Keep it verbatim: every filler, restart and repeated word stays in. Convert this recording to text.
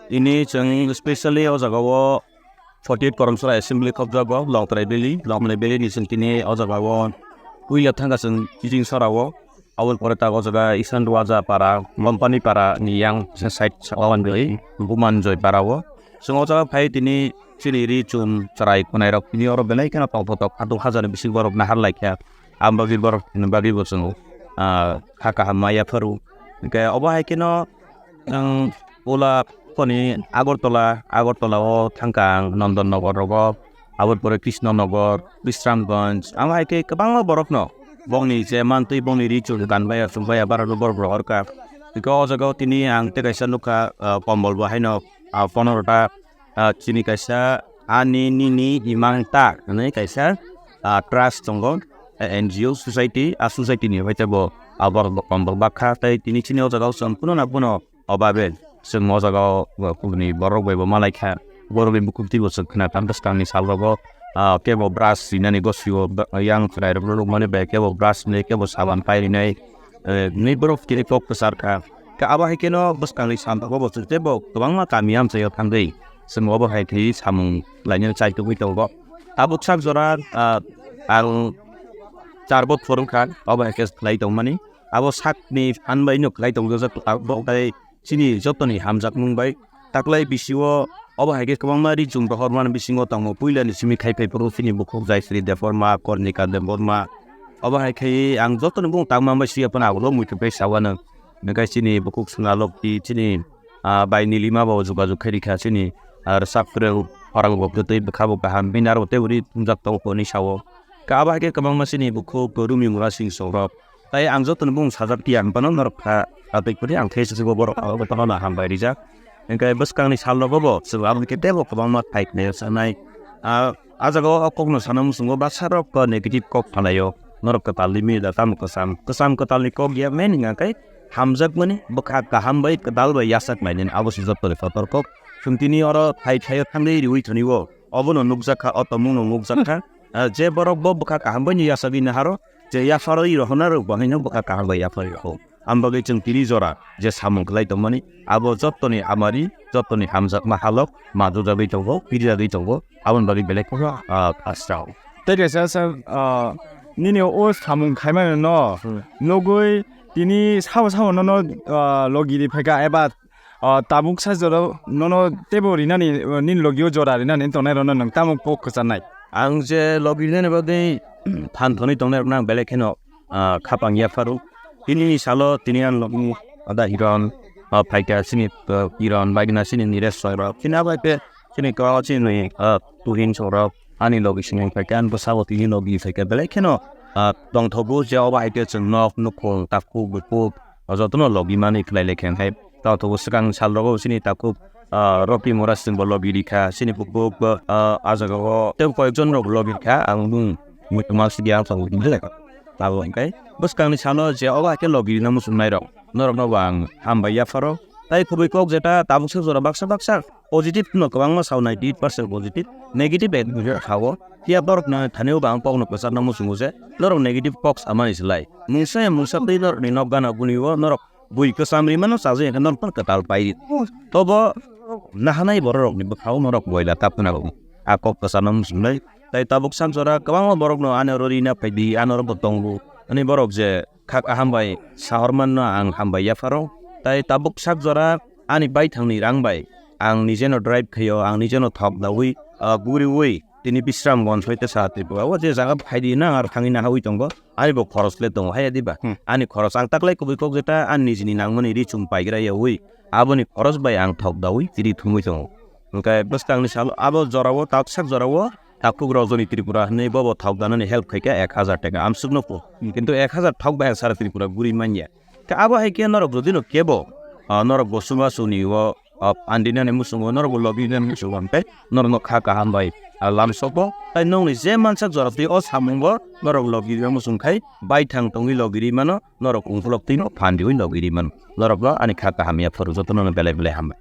Tini chwng specially o jaga o forty eight Koromsora Assembly khopjago, Longtrai Valley, Longtrai Valley ni chwng tini o jaga o puila thangkha chwng Kijing Sora o. Aboni pore tak o jaga Isan Duaja para, Company para ni yang side sa o Bumanjoi para o. Chwng o jaga phai tini chini ri chum chwrai khwnai rok tini oro belai kheno tongthotok hatung hajar ni bising borok nahar lai kha. Am bagwi borok ni bagwi bo chwng, ah, kha kaham ma yapharu. Hwnkhe obo hai kheno ang pula koni Agartala, Agartala o thangkha ang Nondon Nogor rogo, aboni pore Krishna Nogor, Bishramganj, amo hai khe kwbangma borokno bongni je mantwi bongni ri chum kan baya chum baya barano borok rohor kha. Hwnkhe o jaga o tini ang tei kaisa nukha, ah, kombol bo haino, ah, ponorota, ah, chini kaisa ani nini imang ta hwnwi kaisa, ah, trust tongo, eh, N G O society, ah, society ni hwnkhe bo, ah, borok bo kombol bakha tei tini chini o jaga o chwng kuno na kuno obabe chwng o jaga o, o, kubuni borok bai bo malaikha. Borok ni bukhuk twi bo chwng khna kha bwskang ni sal rogo, ah, kebo brush rinani gosio ba-, yang chwrai rok rwrwk mani bai kebo brush rinai kebo saban pai rinai, eh, ni borok tini kok kwchar kha. Khe abo hai kheno bwskang ni sal rogo bo chwng teibo kwbangma kami amchaio thangwi chwng obo hai khe samung lainani chai tugwi tongo. Tabuk sak jora, ah, ang char bothor wngkha obo hai khe khlai tongmani. Abo sakni phan bai no khlai tongjak, abo khe chini jotoni hamjakmung bai. Taklai bisio obo hai khe kwbangma ri chum rohor mani bisingo tongo. Puila ni simi khai phai phuru chini bukhuk Jayasri Debbarma, Kornika Debbarma. Obo hai khe ang jotoni bung tangma bai siya phano abo muitu bai sawa nang. Hwnkhe chini bukhuk Swnalokti chini, ah, bai Nilima bo jogajog khai rikha chini, ah, rwchap kwrwng khorang bo kwtwi bwkha bo kaham bini aro tei uri thumjak tongo hwnwi sao. Khe abo hai khe kwbangma chini bukhuk Rumi Mura Singh Songrok. Tai ang jotono bung sajak tiya, ang phano norok kha, ah, tei kuri ang khe sese bo borok abo phano na hambai rijak. Hwnkhe bwskangni sal rogo bo chwng abo khe teibo kwbangma thai khlaio sanai. Ah, ah jaga o kok no sana muchungo baksa rok ko negative kok phalai o. Norok kwtal ni mila tamo kwcham, kwcham kwtal ni kok ya men hwnka khe hamjakmani bwkha kaham bai kwtal bai yachak nai nini abo se joto ni kotor kok. Chwng tini oro thai thaio thangwi riwi thani o. Obo no nukjak kha, o tomung no nukjak kha. Ah, je borok bo bwkha kaham bai ni yachagwi naharo, je yapharwi rohorna rok bo haino bwkha kaham bai yapharwi roho. Ang bagwi chwng tini jora je samung khlai tongmani, abo jottoni amari, jottoni hamjakma halok majujagwi tongo, pirijagwi tongo, aboni bagwi belai kheno, ah, khasrao. Tei kaisa sir, ah, nini o samung khaimani no Hmm. nugwi tini sabo sabo nono, ah, logi ri phaikha eba, ah, tabuk sa jora nono teibo rinani, ah, nini logi o jora rinani tongnai rokno nwng tamo kok kwcharnai? Ang je logi rinani bagwi phan thonwi tongnai rokno ang belai kheno, ah, khapang yapharo. Tini ni salo tini ang logi ada Hiron, ah, phaikha chini, ah, Hiron bagina chini Niresh Roy rok. Chini abo hai khe chini kwbangma chini, ah, Tuhin Sorok, ani logi sini phaikha, ani bwsabo tini logi phaikha. Belai kheno, ah, tongthogo je obo hai khe chwng nok, nukhung, takhuk, bukhuk, ah, jotono logi mani khlai lai khe hai. Tongthogo swkang sal rogo chini takhuk, ah, Rocky Mora chwng bo logi rikha, chini bukhuk bo, ah, ah jaga o tei koyekjon rok logi rikha, ang bung muchungma sidi ang tongo belai. Abo hwnkhe bwskangni salo je obo hai khe logi rina muchungnai rok, norokno bo ang hambai yapharo. Tai kubui kok jeta tabuk sak jora baksa baksa positive no kwbangma sao, ninety eight percent positive, negative ek duijo sao. Phiya borok no thani o bo ang kok no kwchar no muchungo je norok negative kok samani se lai. Mungsa ya mungsa twi norok ni nok gana buni o norok bui kwcham ri mano chajakya khe norok phano kwtal pai ri. Tobo nahanai borok rok ni bwkha o norok boila tap khna rok a kok kwchar no muchung lai. Tai tabuk sak jora kwbangma borok no ano ro rina phai di, ano ro bo tongo. Ani borok je kha kaham bai sahor manno ang hambai yapharo. Tai tabuk sak jora ani baithang ni rang bai ang nije no drive khaio, ang nije no thok daui, ah, guriui tini Bishramganj hoi tesa Tripura o je jaga phai di na ar thangwi nahaui tongo. Ani bo khoros le tongo, haiya diba? Hmm. Ani khoros ang taklai kubui kok jeta ani nijini nangmani ri chum paigra yaui. Aboni khoros bai ang thok daui tiri thumui tongo. Hwnkhe bwskangni salo abo jorao, taksak jorao takhuk Rajani Tripura hinwi bobo thok danani help khaikha ek hazar taka amsukno po. Hmm. Kintu ek hazar thok bai ang sara Tripura guri manya. Khe abo hai khe norok jodi no kebo, ah, norok bo chubachu ni o, ah, andinani muchungo, norok bo logi nani muchungo hwnkhe norok no kha kaham bai, ah, lamsogo. Tai nokni je mansak jora twi o samungo norok logi rina muchung khai baithang tongwi logi ri mano, norok ungkulok twi no phan riwi logi ri mano. Norok no ani kha kaham yaphuru jotono no belai belai hambai.